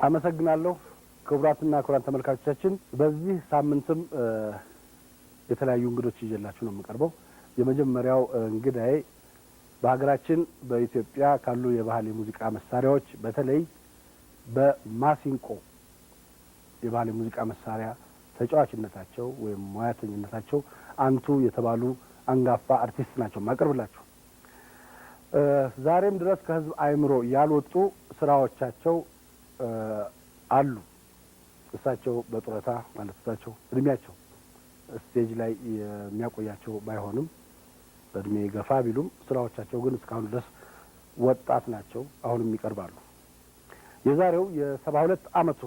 አመሰግናለሁ። ክቡራትና ክቡራን ተመልካቾቻችን፣ በዚህ ሳምንትም የተለያዩ እንግዶች ይዤላችሁ ነው የምቀርበው። የመጀመሪያው እንግዳዬ በሀገራችን በኢትዮጵያ ካሉ የባህል የሙዚቃ መሳሪያዎች በተለይ በማሲንቆ የባህል የሙዚቃ መሳሪያ ተጫዋችነታቸው ወይም ሙያተኝነታቸው አንቱ የተባሉ አንጋፋ አርቲስት ናቸው ማቀርብላችሁ። ዛሬም ድረስ ከህዝብ አእምሮ ያልወጡ ስራዎቻቸው አሉ። እሳቸው በጡረታ፣ ማለት እሳቸው እድሜያቸው stage ላይ የሚያቆያቸው ባይሆንም፣ በእድሜ ገፋ ቢሉም ስራዎቻቸው ግን እስካሁን ድረስ ወጣት ናቸው። አሁንም ይቀርባሉ። የዛሬው የ72 አመቱ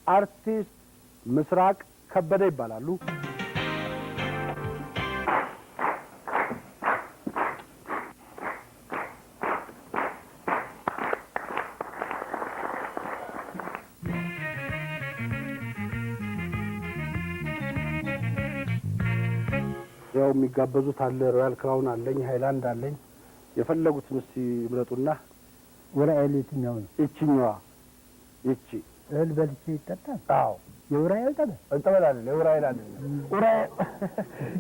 አርቲስት ምስራቅ ከበደ ይባላሉ። ያው የሚጋበዙት አለ፣ ሮያል ክራውን አለኝ፣ ሃይላንድ አለኝ። የፈለጉትን እስቲ ይምረጡና። ኡራኤል የትኛው ነው? ይችኛዋ ይቺ። እህል በልቼ ይጠጣል? አዎ። የኡራኤል ጠበል? ጠበል አይደለም፣ የኡራኤል አይደለም። ኡራኤል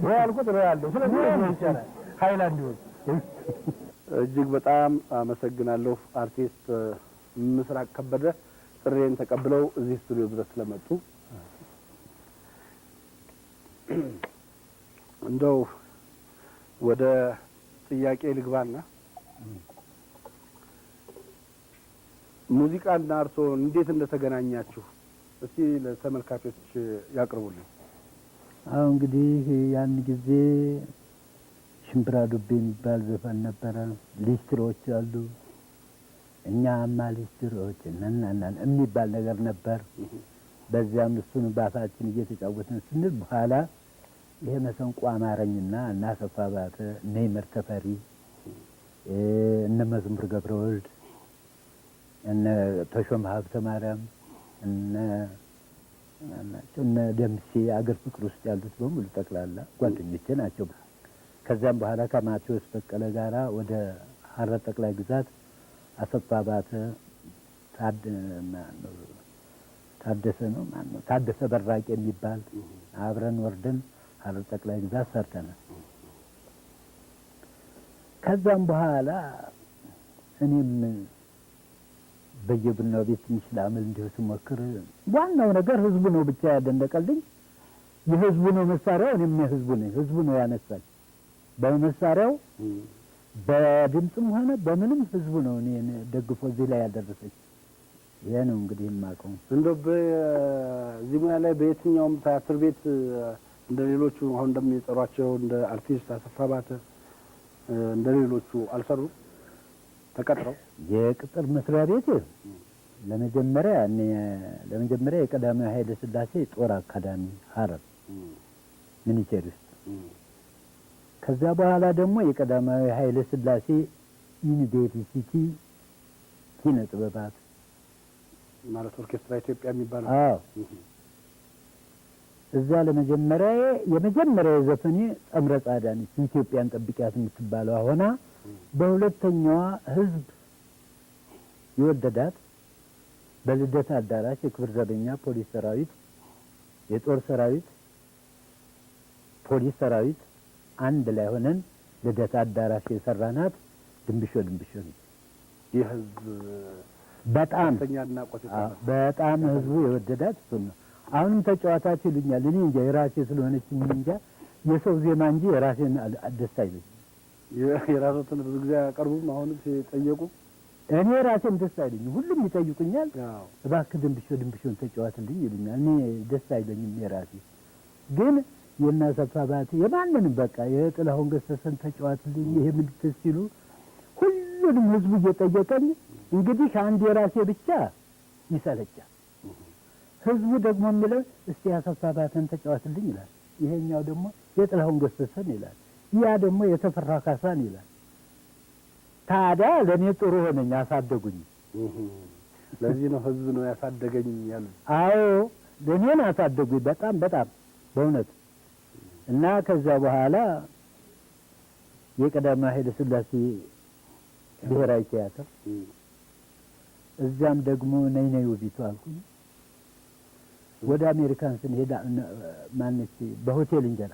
ወይ ያልኩት ሮያል ነው። ስለዚህ ይቻላል ሃይላንድ ይሁን። እጅግ በጣም አመሰግናለሁ አርቲስት ምስራቅ ከበደ፣ ጥሪዬን ተቀብለው እዚህ ስቱዲዮ ድረስ ስለመጡ። እንደው ወደ ጥያቄ ልግባና ሙዚቃና እርስዎ እንዴት እንደተገናኛችሁ እስቲ ለተመልካቾች ያቅርቡልኝ። አሁን እንግዲህ ያን ጊዜ ሽምብራ ዱቤ የሚባል ዘፈን ነበረ። ሊስትሮች አሉ። እኛማ ሊስትሮች እናናናን የሚባል ነገር ነበር። በዚያም እሱን ባፋችን እየተጫወትን ስንል በኋላ ይሄ መሰንቆ አማረኝና እና አሰፋ ባተ፣ እነ ይመር ተፈሪ፣ እነ መዝሙር ገብረወልድ፣ እነ ተሾመ ሀብተ ማርያም፣ እነ ማናቸው፣ እነ ደምሴ፣ አገር ፍቅር ውስጥ ያሉት በሙሉ ጠቅላላ ጓደኞቼ ናቸው። ከዚያም በኋላ ከማቴዎስ በቀለ ጋራ ወደ ሀረር ጠቅላይ ግዛት አሰፋ ባተ፣ ታደሰ ነው ማነው፣ ታደሰ በራቂ የሚባል አብረን ወርደን ሀረር ጠቅላይ ግዛት ሰርተናል። ከዛም በኋላ እኔም በየቡናው ቤት ትንሽ ለአመል እንዲሁ ስሞክር ዋናው ነገር ህዝቡ ነው ብቻ ያደነቀልኝ። የህዝቡ ነው መሳሪያው፣ እኔም የህዝቡ ነኝ። ህዝቡ ነው ያነሳኝ። በመሳሪያው በድምፅም ሆነ በምንም ህዝቡ ነው እኔን ደግፎ እዚህ ላይ ያደረሰኝ። ይሄ ነው እንግዲህ የማውቀው። እንደው በዚህ ሙያ ላይ በየትኛውም ቲያትር ቤት እንደ ሌሎቹ አሁን እንደሚጠሯቸው እንደ አርቲስት አሰፋ ባተ እንደ ሌሎቹ አልሰሩም? ተቀጥረው? የቅጥር መስሪያ ቤት ለመጀመሪያ የቀዳማዊ ኃይለ ሥላሴ ጦር አካዳሚ ሀረር ሚኒስቴር ውስጥ፣ ከዚያ በኋላ ደግሞ የቀዳማዊ ኃይለ ሥላሴ ዩኒቨርሲቲ ኪነ ጥበባት። ማለት ኦርኬስትራ ኢትዮጵያ የሚባለው? አዎ። እዛ ለመጀመሪያ የመጀመሪያ ዘፈኔ ጸምረ ጻዳነች ኢትዮጵያን ጠብቂያት የምትባለው ሆና በሁለተኛዋ ህዝብ የወደዳት በልደታ አዳራሽ የክብር ዘበኛ፣ ፖሊስ ሰራዊት፣ የጦር ሰራዊት፣ ፖሊስ ሰራዊት አንድ ላይ ሆነን ልደታ አዳራሽ የሰራናት ድንብሾ ድንብሾ ነች። የህዝብ በጣም ከፍተኛ አድናቆት በጣም ህዝቡ የወደዳት እሱን ነው። አሁንም ተጫዋታች ይሉኛል። እኔ እንጃ የራሴ ስለሆነች እንጃ፣ የሰው ዜማ እንጂ የራሴን ደስ አይለኝም። የራስዎትን ብዙ ጊዜ አያቀርቡም? አሁንም ሲጠየቁ? እኔ ራሴን ደስ አይለኝም። ሁሉም ይጠይቁኛል። እባክህ ድንብሾ ድንብሾን ተጫዋትልኝ ይሉኛል። እኔ ደስ አይለኝም። የራሴ ግን የእነ አሰፋ ባተ የማንንም በቃ የጥላሁን ገሰሰን ተጫዋትልኝ ይሄ ምንድን ሲሉ ሁሉንም ህዝቡ እየጠየቀኝ እንግዲህ አንድ የራሴ ብቻ ይሰለቻል። ህዝቡ ደግሞ የሚለው እስቲ አሰፋ ባተን ተጫዋትልኝ ይላል። ይሄኛው ደግሞ የጥላሁን ገሰሰን ይላል። ያ ደግሞ የተፈራ ካሳን ይላል። ታዲያ ለእኔ ጥሩ ሆነኝ፣ አሳደጉኝ። ለዚህ ነው ህዝብ ነው ያሳደገኝ ያሉት። አዎ፣ ለእኔን አሳደጉኝ በጣም በጣም በእውነት። እና ከዚያ በኋላ የቀዳማዊ ኃይለ ሥላሴ ብሔራዊ ቲያትር እዚያም ደግሞ ነይ ነይ ውቢቱ አልኩኝ። ወደ አሜሪካን ስንሄድ ማነች በሆቴል እንጀራ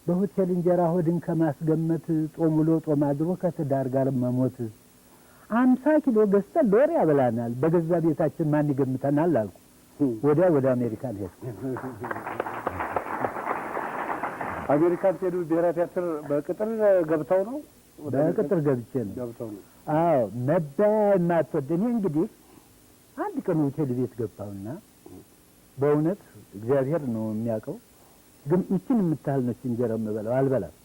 በሆቴል እንጀራ ሆድን ከማስገመት ጾም ውሎ ጾም አድሮ ከትዳር ጋር መሞት 50 ኪሎ ገዝተን ሎሪ ያበላናል፣ በገዛ ቤታችን ማን ይገምተናል አልኩ። ወዲያ ወደ አሜሪካን ሄድኩ። አሜሪካን ሲሄዱ ብሔራዊ ቲያትር በቅጥር ገብተው ነው? በቅጥር ገብቼ ነው። ገብተው ነው። አዎ መባያ የማትወድ እኔ እንግዲህ አንድ ቀን ሆቴል ቤት ገባሁና በእውነት እግዚአብሔር ነው የሚያውቀው፣ ግን ይችን የምታህል ነች እንጀራ የምበላው አልበላም።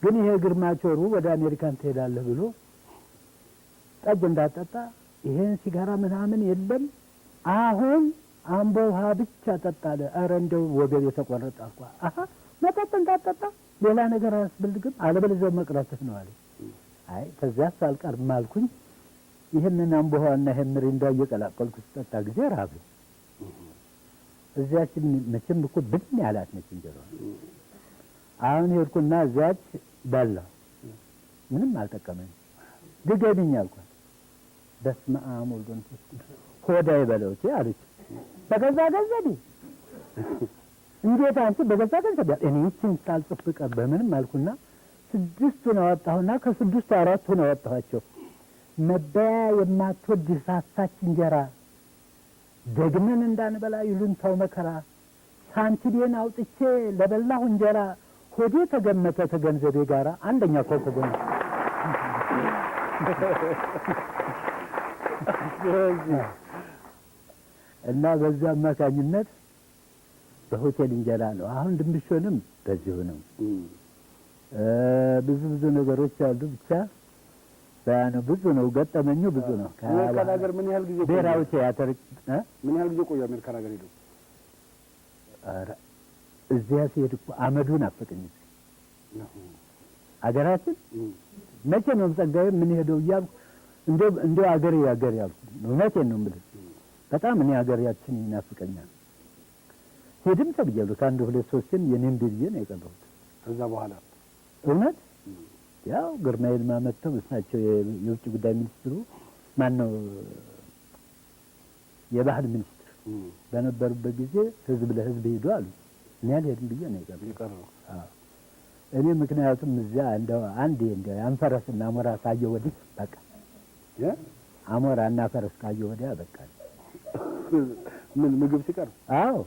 ግን ይሄ ግርማቾሩ ወደ አሜሪካን ትሄዳለህ ብሎ ጠጅ እንዳጠጣ ይሄን ሲጋራ ምናምን የለም አሁን አምቦ ውሃ ብቻ ጠጣለ። ኧረ እንደው ወገብ የተቆረጠ አልኳ። አሀ መጠጥ እንዳጠጣ ሌላ ነገር አያስፈልግም አለበለዚያው መቅረትህ ነው አለ። አይ ከዚያስ አልቀርም አልኩኝ። ይህንን አምቦ ውሃና ይሄን ሚሪንዳ እየቀላቀልኩ ስጠጣ ጊዜ ራበኝ። እዚያችን መቼም እኮ ብን ያላት ነች እንጀራ። አሁን ሄድኩና እዚያች በላሁ። ምንም አልጠቀመኝ። ድገሚኝ አልኳት። በስመ አብ ወወልድ ወመንፈስ ቅዱስ ሆዳ ይበለው አለች። በገዛ ገንዘቤ እንዴት አንቺ በገዛ ገንዘቤ? እኔ ይህችን ሳልጽፍ ብቀር በምንም አልኩና 6ቱን አወጣሁና ከ6ቱ 4ቱን አወጣኋቸው። መበያ የማትወድ ሳሳች እንጀራ ደግመን እንዳንበላ ይሉንታው መከራ ሳንቲሜን አውጥቼ ለበላሁ እንጀራ ሆዴ ተገመተ ተገንዘቤ ጋራ አንደኛ ኮከብ ነው። እና በዛ አማካኝነት በሆቴል እንጀራ ነው። አሁን ድንብሾንም በዚሁ ነው። ብዙ ብዙ ነገሮች አሉ። ብቻ በያ ነው ብዙ ነው ገጠመኙ ብዙ ነው። አሜሪካን ሀገር ምን ያህል ጊዜ ቆዩ? ብሔራዊ ቲያትር ምን ያህል ጊዜ ቆዩ አሜሪካን ሀገር ሄደው? ኧረ እዚያ ሲሄድ እኮ አመዱን አፈቀኝ። ሀገራችን መቼ ነው ጸጋዬ ምን ሄደው እያልኩ እንደው አገሬ አገሬ ያልኩ እውነቴን ነው የምልህ። በጣም እኔ ሀገራችን ይናፍቀኛል። ሄድም ተብያለሁ ከአንድ ሁለት ሶስትም የኔም ብዬ ነው የቀረሁት። ከዛ በኋላ እውነት ያው ግርማ ይልማ መጥተው እሳቸው የውጭ ጉዳይ ሚኒስትሩ ማነው የባህል ሚኒስትር በነበሩበት ጊዜ ህዝብ ለህዝብ ሄዱ አሉ። እኔ አልሄድም ብዬ ነው የቀረሁት። አዎ እኔ ምክንያቱም እዚያ እንደው አንዴ እንደው ያን ፈረስና አሞራ ካየሁ ወዲህ በቃ አሞራና ፈረስ ካየሁ ወዲያ በቃ። ምን ምግብ ሲቀርብ? አዎ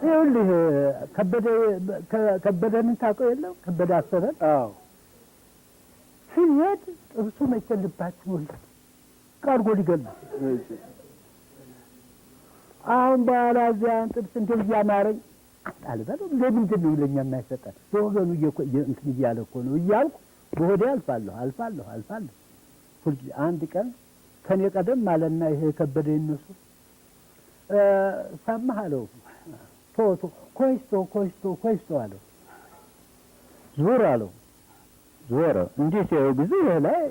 ይኸውልህ ከበደን ታውቀው የለም? ከበደ አሰበን። አዎ ስንሄድ ጥብሱ መቼ ልባችን ወልድ ቀርጎ ሊገል አሁን በኋላ እዚያን ጥብስ እንደው እያማረኝ አልበለው ለምንድን ነው ለኛ የማይሰጠን? በወገኑ እንትን እያለ እኮ ነው እያልኩ በሆዴ አልፋለሁ አልፋለሁ አልፋለሁ። ሁልጊዜ አንድ ቀን ከኔ ቀደም አለና ይሄ ከበደ ይነሱ ሰማህ አለው። ቶቶ ኮይስቶ ኮይስቶ ኮይስቶ አለው። ዞር አለው። ዞረ እንዲህ ሲያየው ጊዜ ይሄ ላይ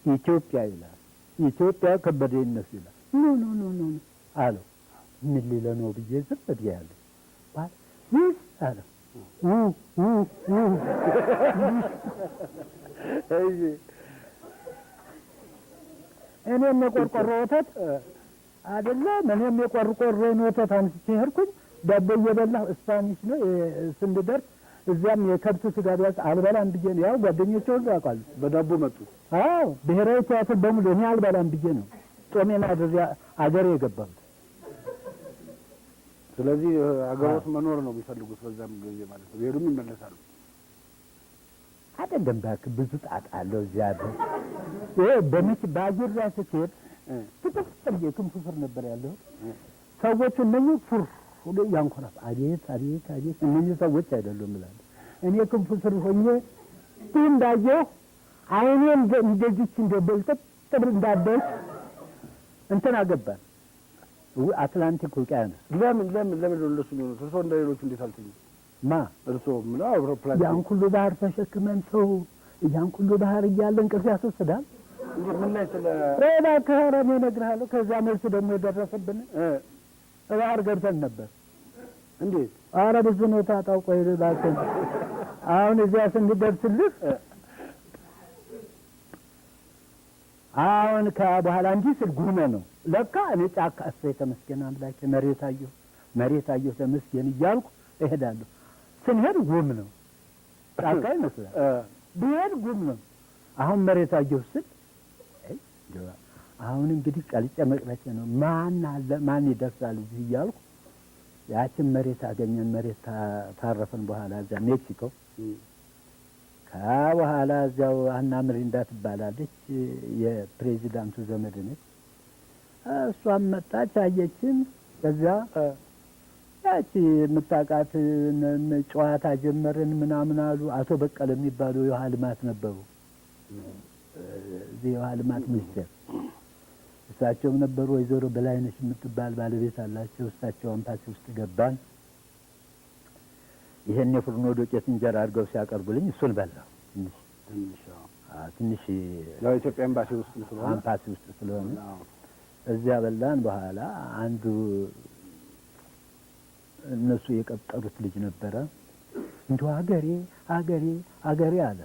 ኢትዮጵያ ይላል። ኢትዮጵያ ከበደ ይነሱ ይላል። no no no no አለው። ምን ሊለው ነው ብዬ ዝም ብያለሁ። ይህ አለው። ኡ ኡ ኡ እኔም የቆርቆሮ ወተት አይደለም እኔም የቆርቆሮን ወተት አንስቼ ሄድኩኝ። ዳቦ እየበላሁ ስፓኒሽ ነው ስንደርስ እዚያም የከብት ስጋ ቢያዝ አልበላም ብዬ ነው። ያው ጓደኞቼ ሁሉ ያውቃሉ። በዳቦ መጡ። አዎ ብሔራዊ ቲያትር በሙሉ እኔ አልበላም ብዬ ነው ጾሜን አድሬ አገሬ የገባሁት። ስለዚህ አገሮት መኖር ነው የሚፈልጉት በዛም ጊዜ ማለት ነው። ቢሄዱም ይመለሳሉ። አይደለም እባክህ ብዙ ጣጣ አለው እዚያ ያለው። ይሄ በመኪ በአየር ላይ ስትሄድ ትጥፍጥፍ ክንፉ ስር ነበር ያለሁት። ሰዎቹ እነኚህ ፉር ሁሉ ያንኮራፍ አቤት አቤት አቤት እነኚህ ሰዎች አይደሉም እላለሁ። እኔ ክንፉ ስር ሆኜ እንዲህ እንዳየሁ አይኔ እንደዚች እንደ በልጥጥ ብል እንዳደች እንትን አገባን አትላንቲክ ውቅያኖስ። ለምን ለምን ለምን ነው እንደሱ የሚሆኑት? እርስዎ እንደ ሌሎቹ እንዴት አልተኙም? ማ እርስዎ ምን አውሮፕላን ያን ሁሉ ባህር ተሸክመን ሰው ያን ሁሉ ባህር እያለ እንቅልፍ ያስወስዳል? እንዴ ምን ላይ ስለ እባክህ ኧረ እኔ እነግርሃለሁ። ከዛ መልስ ደግሞ የደረሰብን ባህር ገብተን ነበር። እንዴት? ኧረ ብዙ ነው ታጣው። ቆይ እባክህ አሁን እዚያ ስንደርስልህ አሁን ከበኋላ እንዲህ ስል ጉመ ነው ለካ እኔ ጫካ እሰይ ተመስገን አምላኬ መሬት አየሁ መሬት አየሁ ተመስገን እያልኩ እሄዳለሁ። ስንሄድ ጉም ነው ጫካ ይመስላል። ብሄድ ጉም ነው። አሁን መሬት አየሁ ስል አሁን እንግዲህ ቀልጬ መቅረቼ ነው። ማን አለ ማን ይደርሳል እዚህ እያልኩ ያችን መሬት አገኘን። መሬት ታረፈን በኋላ እዚያ ሜክሲኮ ከበኋላ እዚያው አና ምሪንዳ ትባላለች የፕሬዚዳንቱ ዘመድ ነች። እሷም መጣች አየችን። ከዚያ ያቺ የምታውቃት ጨዋታ ጀመርን ምናምን አሉ። አቶ በቀለ የሚባሉ የውሃ ልማት ነበሩ፣ እዚህ የውሃ ልማት ሚኒስቴር እሳቸውም ነበሩ። ወይዘሮ በላይነሽ የምትባል ባለቤት አላቸው። እሳቸው አምፓሲ ውስጥ ገባን። ይሄን የፍርኖ ዶቄት እንጀራ አድርገው ሲያቀርቡልኝ እሱን በላሁ። ትንሽ ትንሽ ያው ኢትዮጵያ ኤምባሲ ውስጥ ስለሆነ አምፓሲ ውስጥ ስለሆነ እዚያ በላን። በኋላ አንዱ እነሱ የቀጠሩት ልጅ ነበረ። እንደው አገሬ አገሬ አገሬ አለ።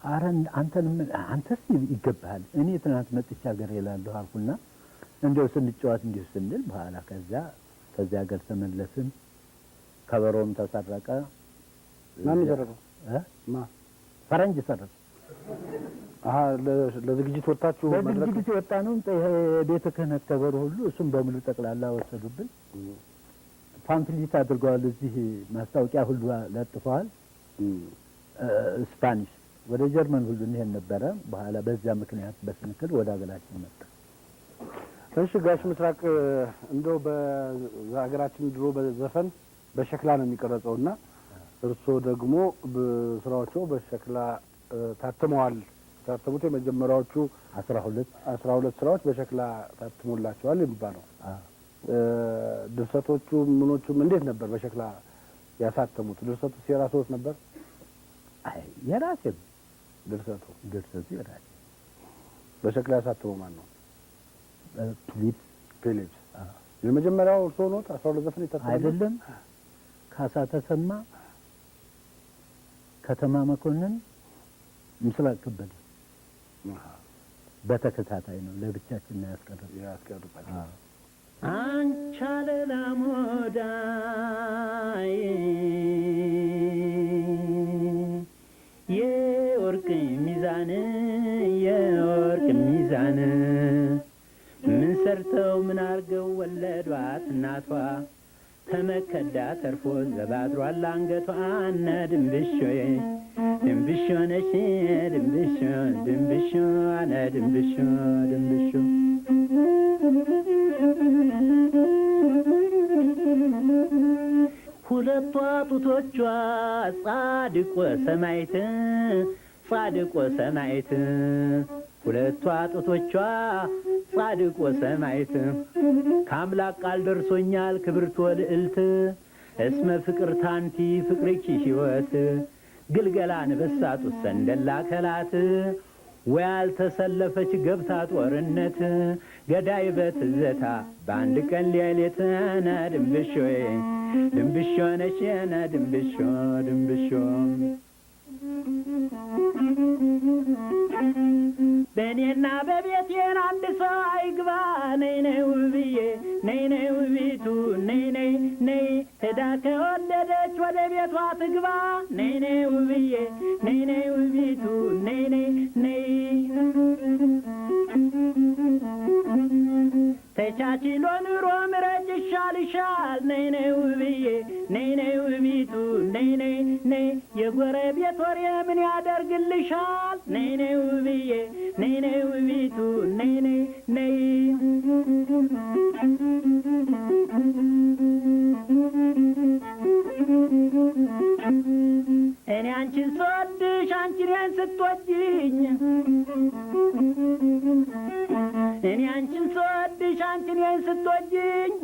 አረ አንተን አንተስ ይገባሃል፣ እኔ ትናንት መጥቼ አገሬ እላለሁ አልኩና እንደው ስንጫወት እንዲሁ ስንል በኋላ ከዚያ ከዚያ ሀገር ተመለስን። ከበሮም ተሰረቀ። ማን የሰረቀው? ማ ፈረንጅ ሰረቀ። አሃ ለዝግጅት ወጣችሁ? ለዝግጅት የወጣ ነው። ይሄ ቤተ ክህነት ከበሮ ሁሉ እሱም በሙሉ ጠቅላላ ወሰዱብን። pamphlet አድርገዋል። እዚህ ማስታወቂያ ሁሉ ለጥፈዋል። ስፓኒሽ ወደ ጀርመን ሁሉ እንሄድ ነበረ። በኋላ በዚያ ምክንያት በስንክል ወደ ሀገራችን መጣ። እሺ ጋሽ ምስራቅ እንደው በሀገራችን ድሮ በዘፈን በሸክላ ነው የሚቀረጸውና እርስዎ ደግሞ በስራዎቸው በሸክላ ታትመዋል። ታተሙት የመጀመሪያዎቹ 12 ስራዎች በሸክላ ታትሞላቸዋል የሚባለው ድርሰቶቹ ምኖቹም እንዴት ነበር በሸክላ ያሳተሙት? ድርሰቱ የራስዎት ነበር? አይ የራሴ ድርሰቱ ድርሰቱ የራሴ። በሸክላ ያሳተመው ማን ነው? ፊሊፕስ። ፊሊፕስ የመጀመሪያው እርስዎ ኖት? 12 ዘፈን የታተመው አይደለም። ካሳ ተሰማ፣ ከተማ መኮንን፣ ምስራቅ ከበደ በተከታታይ ነው። ለብቻችን ነው ያስቀረጻቸው። አንቺ አለላ ሞዳይ የወርቅ ሚዛን የወርቅ ሚዛን ምን ሰርተው ምን አርገው ወለዷት እናቷ ተመከዳ ተርፎ ዘባድሯል አንገቷ። እነ ድንብሾ ድንብሾ ነሽ ድንብሾ ድንብሾ አነ ድንብሾ ድንብሾ ሁለቷ ጡቶቿ ጻድቆ ሰማይት ጻድቆ ሰማይት ሁለቷ ጡቶቿ ጻድቆ ሰማይት ከአምላክ ቃል ደርሶኛል ክብርት ወልዕልት እስመ ፍቅር ታንቲ ፍቅርኪ ሕይወት ግልገላ አንበሳ ጡት ሰንደላ ከላት ወያልተሰለፈች ገብታ ጦርነት ገዳይ በትዘታ በአንድ ቀን ሌሊት ነ ድንብሾ ድንብሾ ነሽ ነ ድንብሾ ድንብሾ በእኔና በቤቴን አንድ ሰው አይግባ ነይ ነይ ውብዬ ነይ ነይ ውቢቱ ነይ ነይ ነይ ሄዳ ከወደደች ወደ ቤቷ ትግባ ነይ ነይ ውብዬ ነይ ነይ ውቢቱ ነይ ነይ ነይ ተቻችሎ ኑሮ ምረጭ ይሻልሻል ነይ ነይ ውብዬ ነይ ነይ ውቢቱ ነይ ነይ ነይ የጎረቤት ወሬ ምን ያደርግልሻል ነይ ነይ ውብዬ ነይ ነይ ውቢቱ ነይ ነይ ነይ እኔ አንቺን ስወድሽ አንቺ እኔን ስትወጂኝ እኔ አንቺን ስወድሽ አንቺ እኔን ስትወጂኝ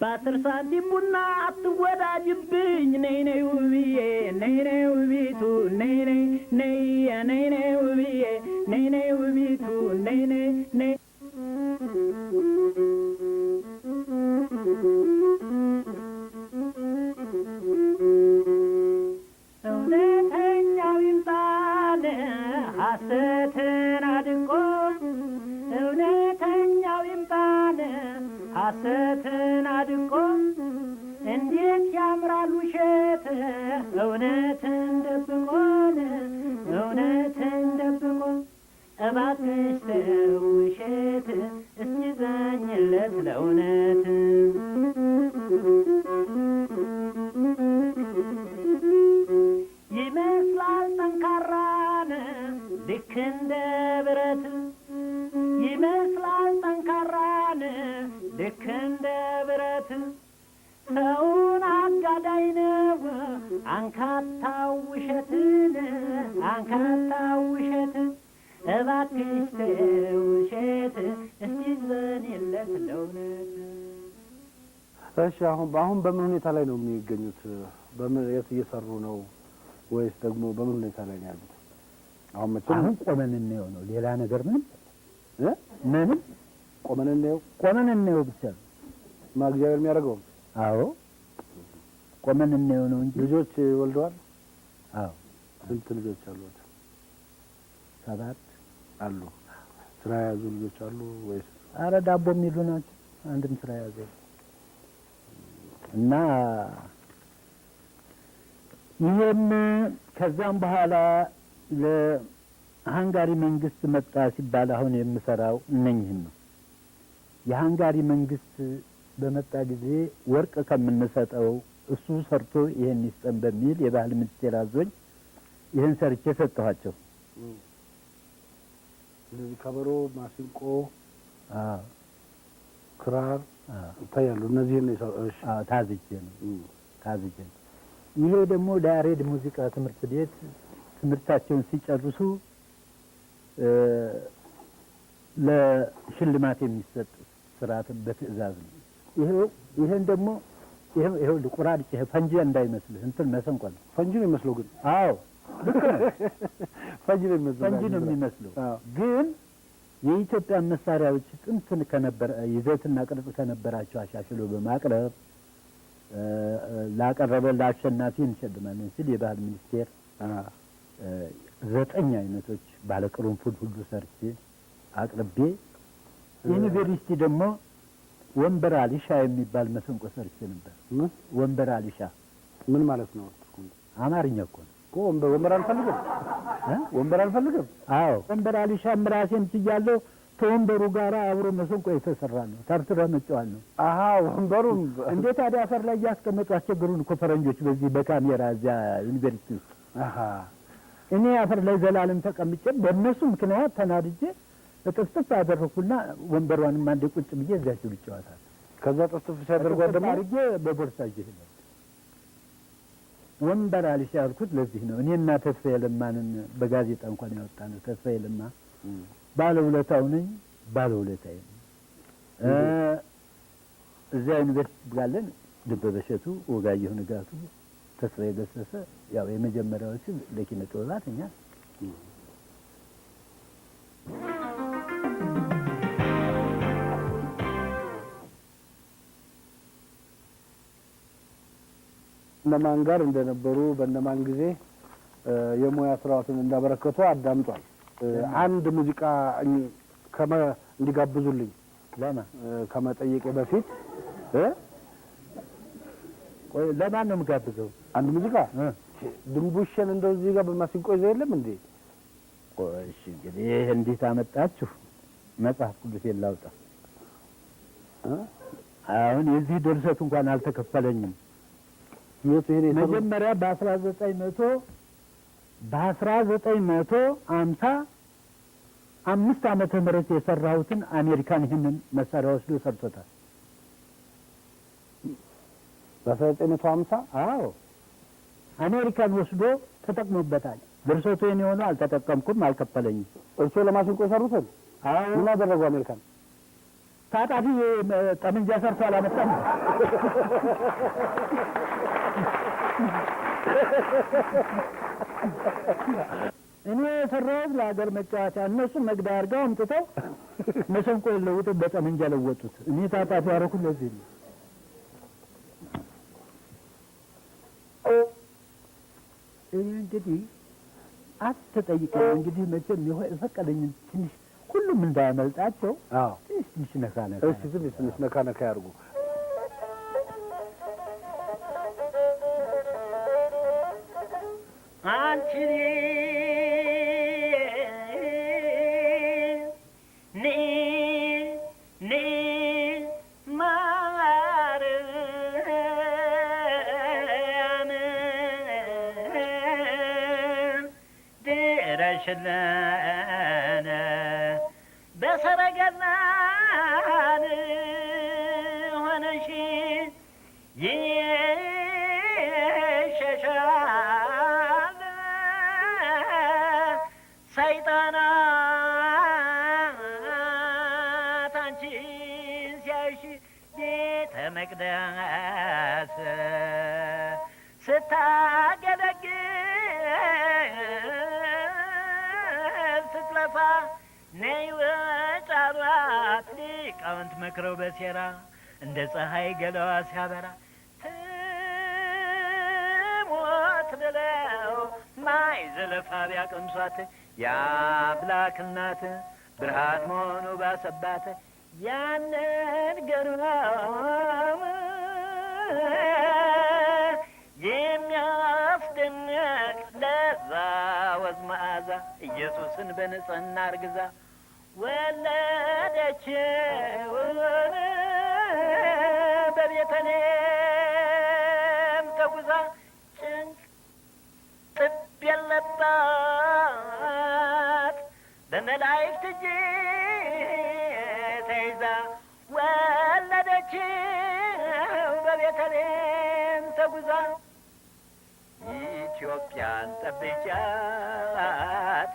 በ10 ሳንቲም ቡና አትወዳጅብኝ ነይ ነይ ውብዬ ነይ ነይ ውቢቱ ነይ ነይ ነይ ነይ ነይ ውብዬ ነይ ነይ ውቢቱ ነይ ነይ ነይ እውነተኛ ሐሰትን አድቆ እንዴት ያምራል ውሸት እውነትን ደብቆን እውነትን ደብቆ እባክሽ ተው ውሸት እስቲ ዘኝለት ለእውነት። ይመስላል ጠንካራን ልክ እንደ ብረት ይመስላል ጠንካራን ልክ እንደ ብረት ሰውን አጋዳይ ነው አንካታው ውሸትን አንካታው ውሸት እባክሽ ተው ውሸት እስቲ ዘንለት ለእውነት። እሺ፣ አሁን በምን ሁኔታ ላይ ነው የሚገኙት? በምን የት እየሰሩ ነው? ወይስ ደግሞ በምን ሁኔታ ላይ ነው ያሉት? አሁን መቼም አሁን ቆመን እንየው ነው፣ ሌላ ነገር ምንም እ ምንም ቆመን እንየው፣ ቆመን እንየው ብቻ ነው። ማ እግዚአብሔር የሚያደርገው። አዎ ቆመን እንየው ነው እንጂ። ልጆች ወልደዋል? አዎ። ስንት ልጆች አሉት? 7 አሉ። ስራ የያዙ ልጆች አሉ ወይስ? አረ ዳቦ የሚሉ ናቸው። አንድም ስራ የያዘ እና ይሄም ከዛም በኋላ ለሃንጋሪ መንግስት መጣ ሲባል አሁን የምሰራው እነኝህን ነው። የሃንጋሪ መንግስት በመጣ ጊዜ ወርቅ ከምንሰጠው እሱ ሰርቶ ይሄን ይስጠን በሚል የባህል ሚኒስቴር አዞኝ ይሄን ሰርቼ ሰጠኋቸው። ስለዚህ ከበሮ፣ ማሲንቆ፣ አዎ፣ ክራር አዎ፣ ይታያሉ። እነዚህን ነው የሰራው። እሺ። አዎ፣ ታዝቼ ነው ታዝቼ ነው። ይሄ ደግሞ ለያሬድ ሙዚቃ ትምህርት ቤት ትምህርታቸውን ሲጨርሱ ለሽልማት የሚሰጥ ስርዓት በትዕዛዝ ነው። ይሄን ደግሞ ይሄው ቁራርጬ ይሄ ፈንጂ እንዳይመስልህ እንትን መሰንቆ ነው። ፈንጂ ነው የሚመስለው ግን። አዎ ልክ ነው። ፈንጂ ነው የሚመስለው። ፈንጂ ነው የሚመስለው። አዎ። ግን የኢትዮጵያ መሳሪያዎች ጥንት ከነበረ ይዘትና ቅርጽ ከነበራቸው አሻሽሎ በማቅረብ ላቀረበ ለአሸናፊ እንሸልማለን ሲል የባህል ሚኒስቴር 9 አይነቶች ባለቅርንፉድ ሁሉ ሰርቼ አቅርቤ ዩኒቨርሲቲ ደግሞ ወንበር አሊሻ የሚባል መሰንቆ ሰርቼ ነበር። ምን? ወንበር አሊሻ። ምን ማለት ነው? አማርኛ እኮ ነው። እኮ ወንበር አልፈልግም። እ? ወንበር አልፈልግም። አዎ ወንበር አሊሻም ራሴን ችያለሁ። ከወንበሩ ጋር አብሮ መሰንቆ የተሰራ ነው። ተርትረህ መጫወት ነው። አሃ ወንበሩም እንዴት ታዲያ አፈር ላይ እያስቀመጡ አስቸገሩን እኮ ፈረንጆች በዚህ በካሜራ እዚያ ዩኒቨርሲቲ ውስጥ። አሃ እኔ አፈር ላይ ዘላለም ተቀምጬ በእነሱ ምክንያት ተናድጄ እጥፍጥፍ አደረኩና ወንበሯንም አንዴ ቁጭ ብዬ እዚያችሁ ልጫወታለሁ። ከዛ ጥፍጥፍ ሲያደርጓት ደግሞ አድርጌ በቦርሳ ይዤ እሄዳለሁ። ወንበር አልሻ ያልኩት ለዚህ ነው። እኔና ተስፋዬ ለማንን በጋዜጣ እንኳን ያወጣነው ተስፋዬ ለማ ባለውለታው ነኝ፣ ባለውለታዬ ነኝ። እዚያ ዩኒቨርሲቲ ጋለን ደበበ እሸቱ፣ ወጋየሁ ንጋቱ፣ ተስፋዬ ገሰሰ ያው የመጀመሪያዎቹ ለኪነ ጥበባት እኛ። እነማን ጋር እንደነበሩ በእነማን ጊዜ የሙያ ስራዎትን እንዳበረከቱ አዳምጧል። አንድ ሙዚቃ እንዲጋብዙልኝ ለማ? ከመጠየቄ በፊት እ? ቆይ ለማን ነው የምጋብዘው? አንድ ሙዚቃ ድንቡሽን እንደው እዚህ ጋር በማሲንቆ ይዘው የለም እንዴ? ቆይ እሺ እንግዲህ ይሄ እንዴት አመጣችሁ? መጽሐፍ ቅዱስ የላውጣ። እ? አሁን የዚህ ድርሰት እንኳን አልተከፈለኝም። የቱ ይሄን የሰሩት? መጀመሪያ በ1955 ዓመተ ምህረት የሰራሁትን አሜሪካን ይህንን መሳሪያ ወስዶ ሰርቶታል። በ1950? አዎ አሜሪካን ወስዶ ተጠቅሞበታል። ድርሰቱ የኔ ሆኖ አልተጠቀምኩም፣ አልከፈለኝም። እርስዎ ለማሲንቆ የሰሩትን? አዎ። ምን አደረጉ አሜሪካን? ታጣፊ ጠመንጃ ሰርቶ አላመጣም። እኔ የሰራሁት ለሀገር መጫወቻ፣ እነሱ መግቢያ አድርገው አምጥተው መሰንቆ የለውጠው በጠመንጃ ለወጡት። እኔ ታጣፊ ያደረኩት ለዚህ ነው። እኔ እንግዲህ አትጠይቀኝ። እንግዲህ መቼም የፈቀደኝን ትንሽ ሁሉም እንዳያመልጣቸው ትንሽ ትንሽ ነካ ነካ። እስቲ ትንሽ ትንሽ ነካ ነካ ያርጉ። አንቺ ኒ ኒ ማርያም ድረሽልን በሰረገላን ሆነሽ ይሸሻል ሰይጣናት አንቺን ሲያይሽ ቤተ መቅደስ ስታገለግል ስትለፋ ነይ ወጫሯት ሊቃውንት መክረው በሴራ እንደ ፀሐይ ገላዋ ሲያበራ ትሞት ብለው ማይ ዘለፋ ቢያቀምሷት የአምላክ እናት ብርሃን መሆኑ ባሰባት ያንን ግርማ የሚያስደንቅ ለዛ ወዝ መዓዛ ኢየሱስን በንጽሕና አርግዛ ወለደችው በቤተልሔም ተጉዛ ጭንቅ ጥብ የለባት በመላእክት እጅ ተይዛ ወለደችው በቤተልሔም ተጉዛ። ኢትዮጵያን ጠብቂያት፣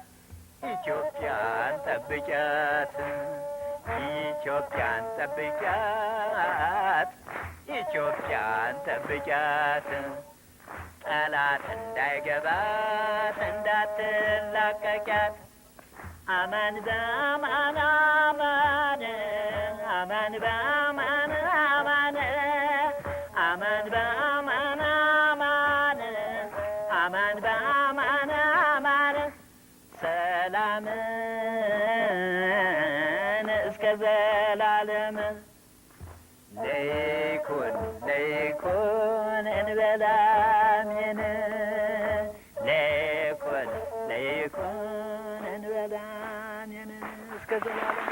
ኢትዮጵያን ጠብቂያት፣ ኢትዮጵያን ጠብቂያት፣ ኢትዮጵያን ጠብቂያት፣ ጠላት እንዳይገባት እንዳትላቀቂያት። አማን በአማን አማን አማን በአማን አማን አማን በአማን አማን አማን በአማን አማን ሰላምን እስከ ዘላለም ለይኩን ለይኩን እንበል አሜን ለይኩን ለይኩን እንበል አሜን እስከ ዘላለም።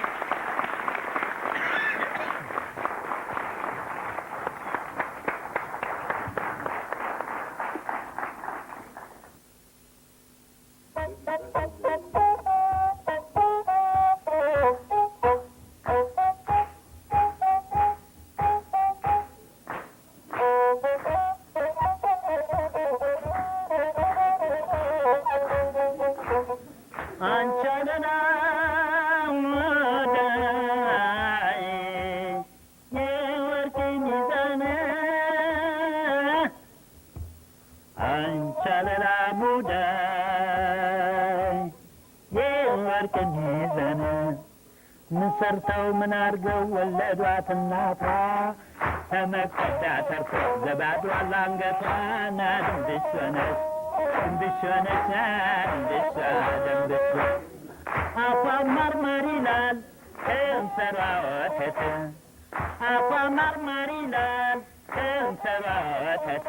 አንቺ አለላ ወዳይ የወርቅ ሚዛን አንቺ አለላ ሙዳይ የወርቅ ሚዛን ምን ሰርተው ምን አርገው ወለዷት እናቷ ተመቀዳ ተርፎ ዘባዷ ላንገቷ ናድንብሽ ሆነች ድንብሽ ሆነች ድንብሽ ድንብሽ አፏ ማርማር ይላል ከንፈሯ ወተት አፏ ማርማር ይላል ከንፈሯ ወተት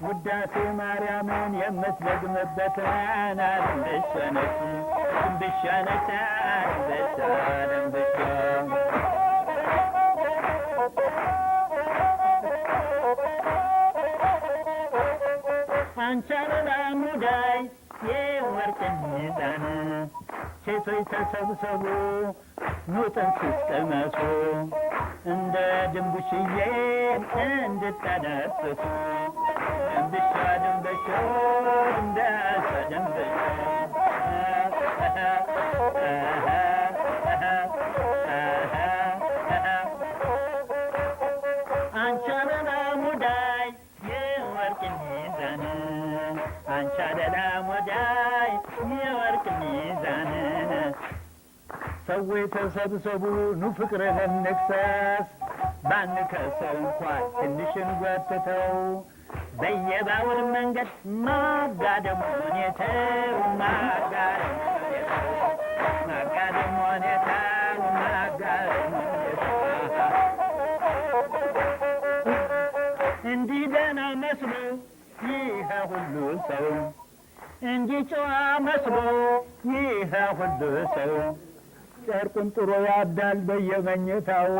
ውዳሴ ማርያምን የምትደግምበት ድንብሽ ሆነች ድንብሽ ሆነች ድንብሽ ድንብሽ። አንቺ አለላ ሙዳይ የወርቅ ሚዛን ሴቶች ተሰብሰቡ ኑ ጥንስስ ቅመሱ እንደ ድንቡሽዬ እንድጠነስሱ ድንብሻ ድንብሾ ድንበሻ ድንብሾ። አንቺ አለላ ሙዳይ የወርቅ ሚዛን አንቺ አለላ ሙዳይ የወርቅ ሚዛን ሰዎች ተሰብሰቡ ኑ ፍቅርን እንክሰስ ባንከሰው እንኳን ትንሽን ጎትተው በየባውር መንገድ ማጋደሙን የተው ማጋደሙን የተው አጋድሞ ሁኔታው አጋድሞ እንዲህ ደህና መስሎ ይሄ ሁሉ ሰው፣ እንዲህ ጨዋ መስሎ ይሄ ሁሉ ሰው ጨርቁን ጥሮ ያብዳል በየመኝታው።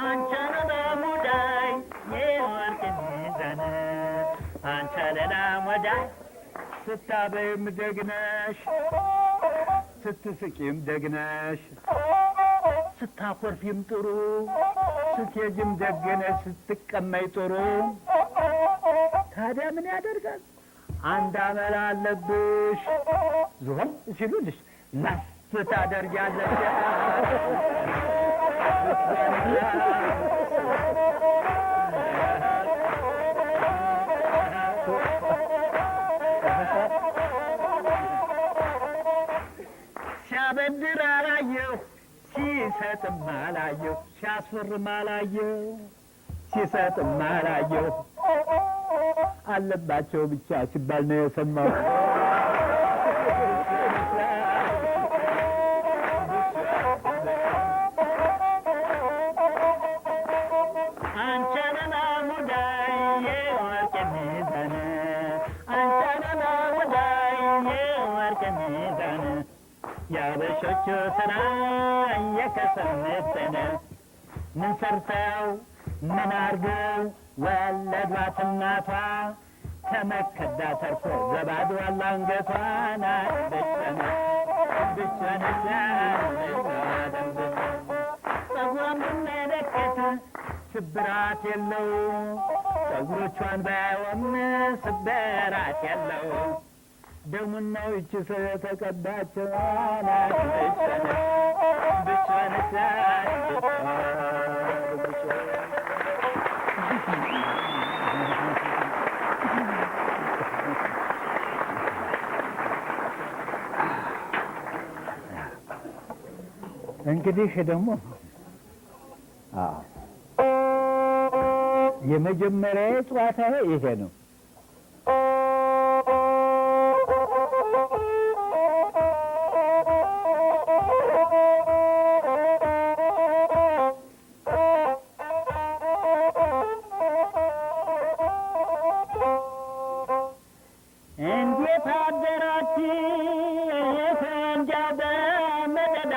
አንቺ አለላ ሙዳይ የወርቅ ሚዛን፣ አንቺ አለላ ሙዳይ፣ ስታበይም ደግነሽ፣ ስትስቂም ደግነሽ፣ ስታኮርፊም ጥሩ፣ ስትሄጂም ደግነሽ፣ ስትቀመይ ጥሩ። ታዲያ ምን ያደርጋል፣ አንድ አመል አለብሽ፣ ዞን ሲሉልሽ ላስ ታደርጊያለሽ። ሲያበድር አላየሁ፣ ሲሰጥም አላየሁ፣ ሲያስፈርም አላየሁ፣ ሲሰጥም አላየሁ፣ አለባቸው ብቻ ሲባል ነው የሰማው። አንቺ አለላ ሙዳይ የወርቅ ሚዛን፣ አንቺ አለላ ሙዳይ የወርቅ ሚዛን፣ ያበሾቹ ስራ የከሰምትን ምን ሰርተው ምን አርገው ወለዷት እናቷ? ከመከዳ ተርፎ ዘባድ ዋላ አንገቷን። ብቻን ጸጉሯን ብመለከት ስብራት የለው፣ ጸጉሮቿን ባያወም ስብራት የለው፣ ደሙን ነው ይቺ ሰው የተቀባቸው። ብቻን ብቻን። እንግዲህ ደግሞ አዎ የመጀመሪያ ጨዋታ ይሄ ነው። እንዴት አደራችሁ እንዲያው በመደዳ?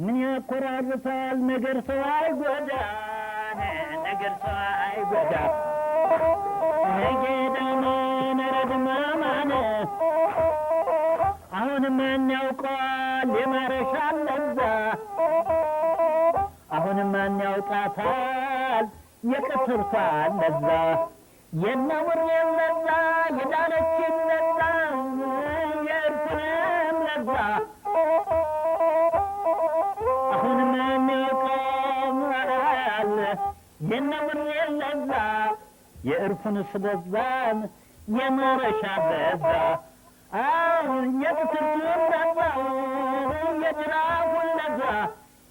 ምን ያኮራርፋል ነገር ሰው አይጎዳን፣ ነገር ሰው አይጎዳ። ገዳም ነረድማማን አሁን ማን ያውቀዋል የማረሻ ለዛ? አሁን ማን ያውቃታል የቅትርቷን ለዛ? የነሙሬን ለዛ፣ የዳነችን ለዛ፣ የእርሱንም ለዛ። አሁን ማን ያውቀዋል የነሙሬን ለዛ፣ የእርፉን ስለዛን የማረሻ ለዛ፣ አሁን የቅትርቱን ለዛ፣ የጅራፉን ለዛ፣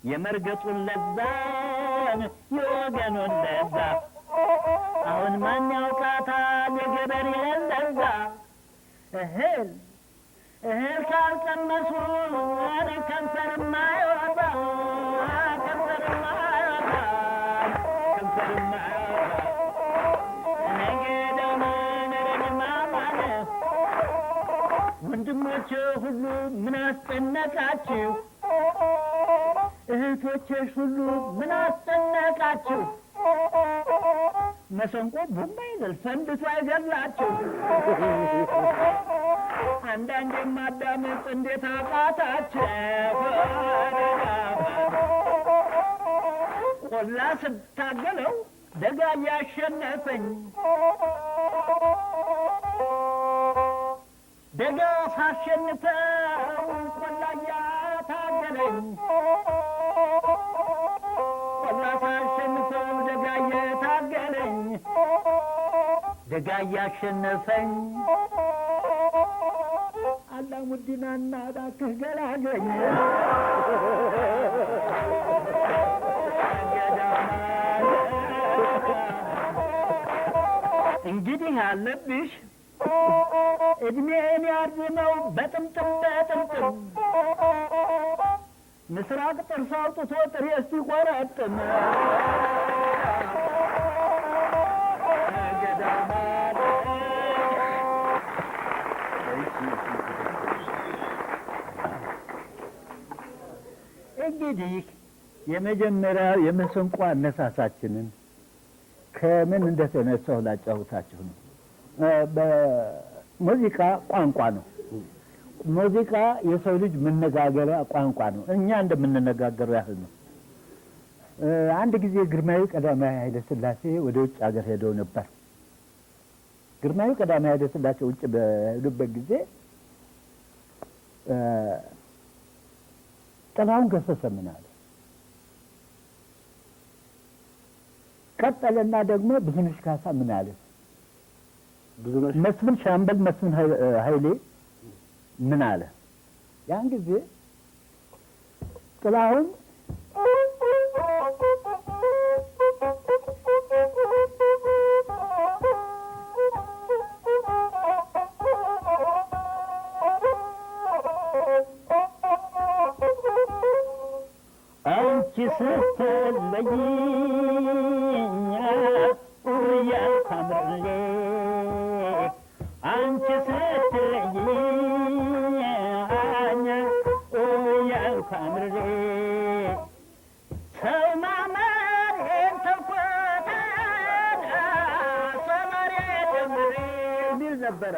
የመርገጡን ለዛን፣ የወገኑን ለዛ። አሁን ማን ያውቃታል የገበሬን ለዛ? እህል እህል ካልቀመሱ ከንፈርማ አይወጣ፣ ከንፈርማ አይወጣ፣ ከንፈርማ አይወጣ። ወንድሞቼ ሁሉ ምን አስጨነቃችሁ? እህቶቼሽ ሁሉ ምን አስጨነቃችሁ? መሰንቆ ቡም አይበል ፈንድቶ አይገላችሁ። አንዳንዴ ማዳመጥ እንዴት አቃታችሁ? ቆላ ስታገለው ደጋ እያሸነፈኝ፣ ደጋ ሳሸንፈው ቆላ እያታገለኝ፣ ቆላ ሳሸንፈው ደጋ እየታገለኝ፣ ደጋ እያሸነፈኝ። አላሙዲናና እባክህ ገላገኝ። እንግዲህ አለብሽ እድሜን ያርዝመው በጥምጥም በጥምጥም፣ ምስራቅ ጥርስ አውጥቶ ጥሬ ሲቆረጥም። እንግዲህ የመጀመሪያ የመሰንቆ አነሳሳችንን ከምን እንደተነሳሁ ላጫውታችሁ ነው። በሙዚቃ ቋንቋ ነው። ሙዚቃ የሰው ልጅ መነጋገሪያ ቋንቋ ነው። እኛ እንደምንነጋገረው ያህል ነው። አንድ ጊዜ ግርማዊ ቀዳማዊ ኃይለ ሥላሴ ወደ ውጭ ሀገር ሄደው ነበር። ግርማዊ ቀዳማዊ ኃይለ ሥላሴ ውጭ በሄዱበት ጊዜ ጥላሁን ገሰሰ ምን አለ? ቀጠለና ደግሞ ብዙነሽ ካሳ ምን አለ? ብዙነሽ መስፍን ሻምበል መስፍን ኃይሌ ምን አለ? ያን ጊዜ ጥላሁን አንቺ ስትለይኝ እያልኩ አምርሬ፣ አንቺ ስትለይኝ እያልኩ አምርሬ፣ ሰው ማመኔን ተውኩት ሰመሬ ጀምሬ የሚል ነበረ።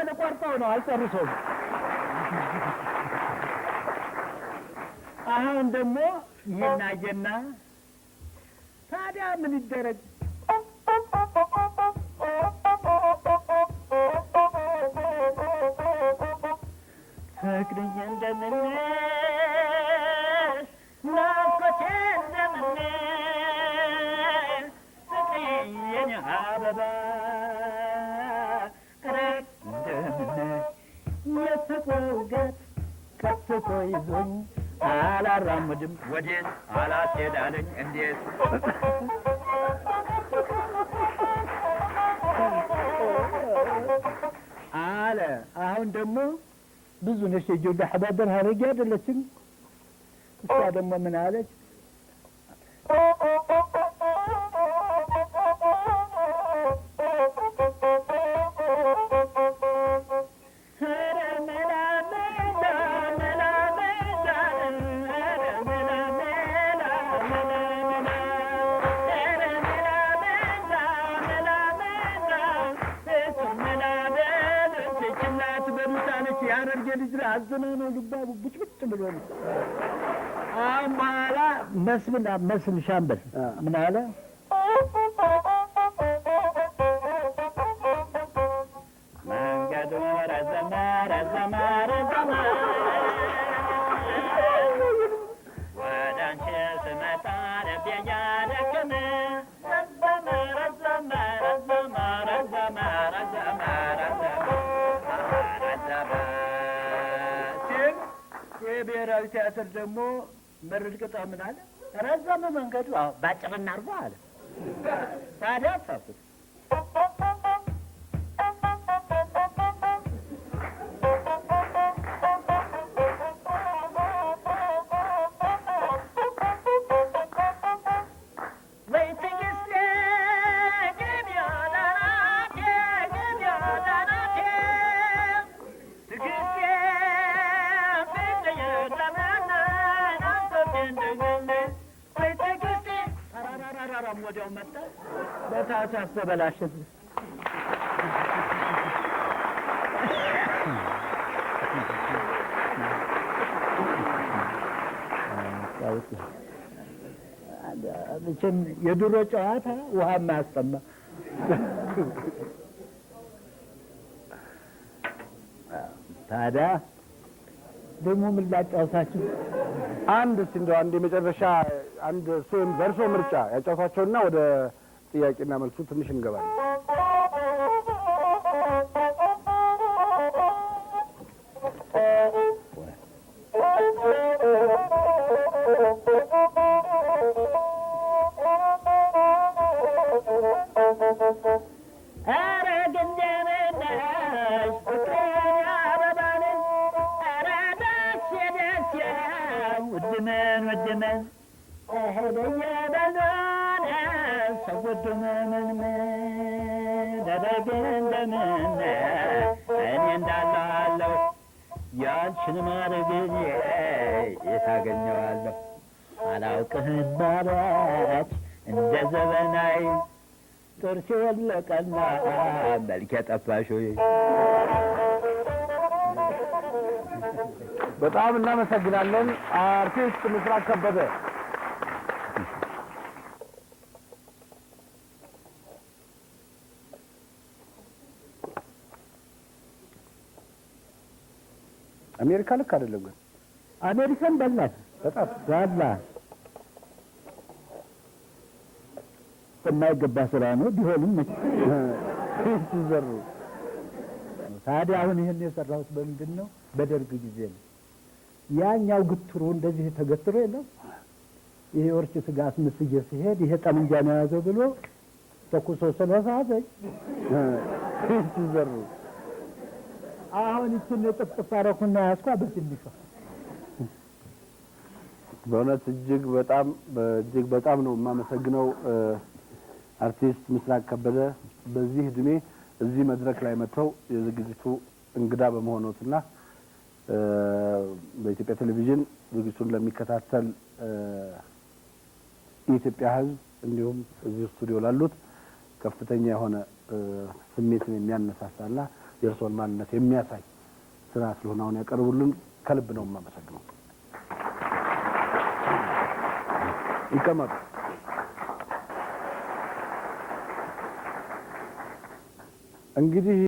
ልቆርጠው ነው፣ አልጨርሰውም። አሁን ደግሞ ይሄን አየና ታዲያ ምን ይደረግ? ፍቅርዬ እንደምን፣ ናፍቆቴ እንደምን፣ ፍቅርዬ የኔ አበባ ኧረ እንደምን፣ የፍቅር ውጋት ቀስቶ ይዞኝ አላራምድም ወዴት አላስሄዳለኝ እንዴት። አለ። አሁን ደግሞ ብዙ ነሽ የጆዳ ሐባበር ሀረጌ አይደለችም። እሷ ደግሞ ምን አለች? ኧረ መላ መላ መላ መላ፣ ኧረ መላ መላ መላ መላ፣ ኧረ መላ መላ መላ መላ፣ እሱ መላ በሉት ችላ አትበሉት አለች። የሀረርጌ ልጅ አዝና ነው ልባ ቡጭቡጭ ብሎ ነው። አሁን በኋላ መስፍን ሻምበል ምን አለ? መንገዱ ረዘመ ረዘመ ረዘመ፣ ወደ አንቺ ስመጣ ልቤ እያደከመ፣ ረዘመ ረዘመ ረዘመ ረዘመ ረዘመ ረዘመ ረዘመ ሲል የብሔራዊ ቲያትር ደግሞ መርድ ቅጣው ምን አለ? ረዘመ መንገዱ፣ አዎ ባጭር እናድርገው አለ። ታዲያ ጻፉት። ወይ ትዕግስቴ ግቢያ ለናቴ፣ ግቢያ ለናቴ፣ ትዕግስቴ ፍቅርዬ ለመና ናፍቆቴ እንደገና፣ ወይ ትዕግስቴ ተራራራራም ወዲያው መጣ። በታህሳስ ተበላሸ። መቼም የድሮ ጨዋታ ውሃ የማያስጠማ። ታዲያ ደግሞ ምን ላጫውታችሁ? አንድ እስኪ እንደው አንድ የመጨረሻ አንድ እርስዎ በእርስዎ ምርጫ ያጫውቷቸውና ወደ ጥያቄና መልሱ ትንሽ እንገባለን። እህል እየበላን ሰው ወዶ መመንመን ደረግ እንደምን እኔ እንዳላለሁ ያንቺን ማድረግ የት አገኘዋለሁ? አላውቅህም ማለት እንደ ዘበናይ ጥርሴ ወለቀና መልኬ ጠፋሽ ወይ? በጣም እናመሰግናለን አርቲስት ምስራቅ ከበደ። አሜሪካ ልክ አይደለም ግን አሜሪካን በላት በጣም በላ የማይገባ ስራ ነው። ቢሆንም ሲዘሩ ታዲያ አሁን ይህን የሰራሁት በምንድን ነው? በደርግ ጊዜ ነው። ያኛው ግትሩ እንደዚህ ተገትሮ የለም ይሄ ወርች ስጋ አስመስዬ ሲሄድ ይሄ ጠመንጃ ነው የያዘው ብሎ ተኩሶ ስለሳተኝ ሲዘሩ አሁን ይችን ጥፍጥፍ አደረኩና ያዝኳ በትንሿ። በእውነት እጅግ በጣም እጅግ በጣም ነው የማመሰግነው አርቲስት ምስራቅ ከበደ በዚህ እድሜ እዚህ መድረክ ላይ መጥተው የዝግጅቱ እንግዳ በመሆኖትና በኢትዮጵያ ቴሌቪዥን ዝግጅቱን ለሚከታተል የኢትዮጵያ ሕዝብ እንዲሁም እዚህ ስቱዲዮ ላሉት ከፍተኛ የሆነ ስሜትን የሚያነሳሳና የእርስዎን ማንነት የሚያሳይ ስራ ስለሆነ አሁን ያቀርቡልን ከልብ ነው የማመሰግነው። ይቀመጡ። እንግዲህ